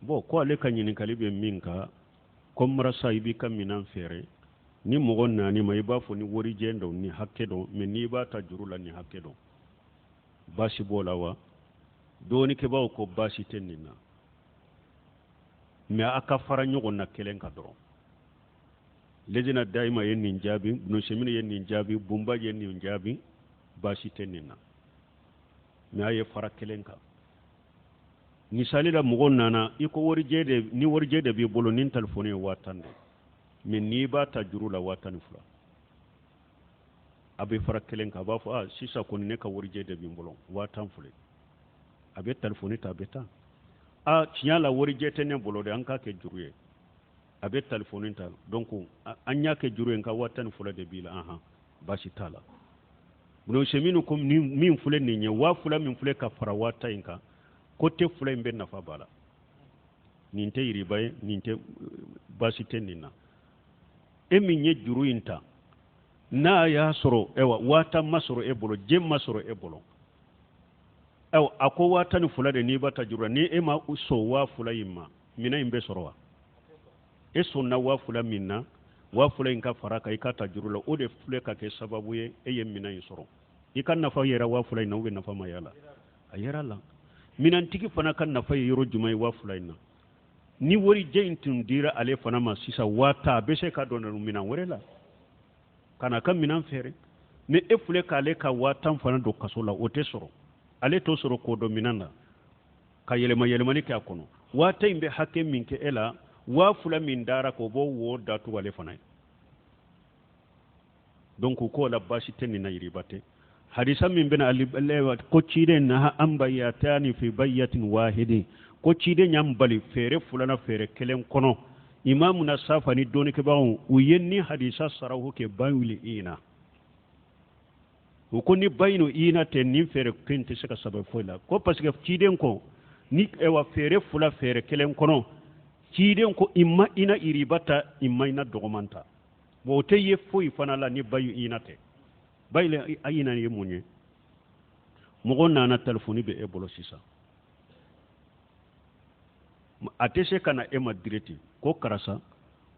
Bon, ko ale ka ɲininkali bɛ min kan, ko marasa i b'i ka minɛn feere, ni mɔgɔ nan'i ma, i b'a fɔ ni warijɛ don ni hakɛ don, mais n'i b'a ta juru la ni hakɛ don, baasi b'o la wa? Dɔnnikɛbaaw ko baasi tɛ nin na, mais a ka fara ɲɔgɔn na kelen kan dɔrɔn. Lejina dayima ye nin jaabi, Ibn Usaymin ye nin jaabi, Bunba ye nin jaabi, baasi tɛ nin na, mais a ye fara kelen kan. Misali la, mɔgɔ nana, i ko warijɛ de, ni warijɛ de b'i bolo, ni telefɔni ye 10 000 de, mais n'i b'a ta juru la 12 000. A bɛ fara kelen kan, a b'a fɔ ah, sisan kɔni ne ka warijɛ de bɛ n bolo, 10 000 filɛ. A bɛ telefɔni ta, a bɛ taa. Ah, tiɲɛ la, warijɛ tɛ ne bolo dɛ, an k'a kɛ juru ye. A bɛ telefɔni ta. Donc an y'a kɛ juru ye, nka 12 000 de b'i la. Ahan, baasi t'a la. Ibn Usaymin ko min filɛ nin ye, 2000 min filɛ ka fara 10 000 in kan, ko tɛ fila in bɛ nafa b'a la. Nin tɛ yiriba ye, nin tɛ baasi tɛ nin na. E min ye juru in ta, n'a y'a sɔrɔ ayiwa 10 000 ma sɔrɔ e bolo, jɛ ma sɔrɔ e bolo, ayiwa a ko 12 000 de n'i b'a ta juru la, ni e ma sɔn 2000 in ma, minɛn in bɛ sɔrɔ wa? E sɔnna 2000 min na, 2000 in ka fara kan i ka ta juru la, o de filɛ ka kɛ sababu ye e ye minɛn in sɔrɔ. I ka nafa yera 2000 in na ou bien nafa ma y'a la? A yera la. Minɛntigi fana ka nafa ye yɔrɔ jumɛn ye 2000 in na? Ni warijɛ in tun dira ale fana ma sisan 10 000, a bɛ se ka don minɛn wɛrɛ la ka n'a ka minɛn feere. Mais e filɛ k'ale ka 10 000 fana don kaso la, o tɛ sɔrɔ, ale t'o sɔrɔ k'o don minɛn na ka yɛlɛma yɛlɛmani kɛ a kɔnɔ. 10 000 in bɛ hakɛ min kɛ e la, 2000 min dara k'o b'o wo datugu ale fana ye. Donc k'o la baasi tɛ nin na, yiriba tɛ. Hadisa min bɛna ko ciden naha an bayyatani fi bayyatin wahidin, ko ciden y'an bali feere fila na feere kelen kɔnɔ, imamu na safa ni dɔnnikɛbagaw u ye ni hadisa sarahu kɛ bayul ina. U ko ni bayul ina tɛ, nin feere kelen tɛ se ka saba foyi la, ko parce que ciden ko ni ewa feere fila feere kelen kɔnɔ, ciden ko i ma ina iriba ta, i ma ina dɔgɔman ta. Bon, o tɛ ye foyi fana la ni bayul ina tɛ. Bayul ina ye mun ye? Mɔgɔ nana, telefɔni bɛ e bolo sisan, a tɛ se ka na e ma direct ko karisa,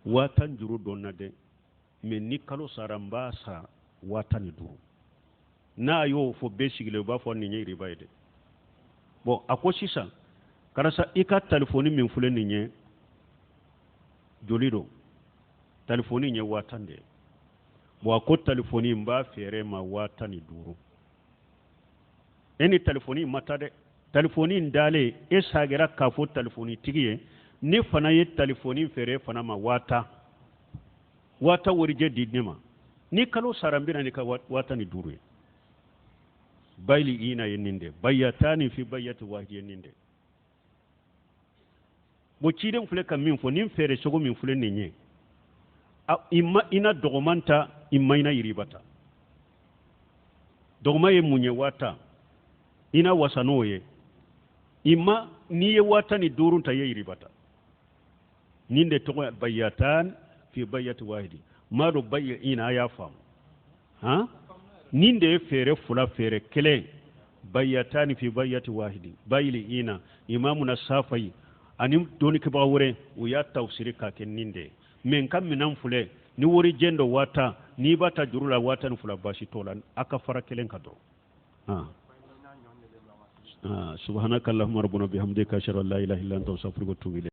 10 000 juru don na dɛ, mais ni kalo sara n b'a sara 15 000. N'a y'o fɔ bɛɛ sigilen, u b'a fɔ nin ye riba ye dɛ. Bon, a ko sisan karisa, i ka telefɔni min filɛ nin ye, joli don? Telefɔni ye 10 000 de ye. Bon, a ko telefɔni n b'a feere ma 15 000. E ni telefɔni ma taa dɛ, telefɔni in dalen e sagera k'a fɔ telefɔni tigi ye, ne fana ye telefɔni feere fana ma 10 000, 10 000 warijɛ di ne ma, ni kalo sara n bɛna n'i ka 15 000 ye. Bayil ina ye nin de, bayyatani fi bayyati wahidi ye nin de. Bon, ciden filɛ ka min fɔ, nin feere cogo min filɛ nin ye, i ma ina dɔgɔman ta, i ma ina yiriba ta. Dɔgɔman ye mun ye? 10 000. I na wasa n'o ye. I ma n'i ye 15 000 ta, i ye yiriba ta. Nin de tɔgɔ bayyatan fi bayyati wahidi. M'a dɔn bayil ina a y'a faamu han. Nin de ye feere fila feere kelen, bayyatani fi bayyati wahidi, bayil ina. Imamu na safayi ani dɔnnikɛbaga wɛrɛ u y'a tafsiri k'a kɛ nin de ye. Mais n ka minɛn filɛ ni warijɛ dɔ 10 000, n'i b'a ta juru la 12 000, baasi t'o la, a ka fara kelen kan dɔrɔn. Subhanaka allahumma rabbana bihamdika, ashhadu an la ilaha illa anta, astaghfiruka wa atubu ilayk.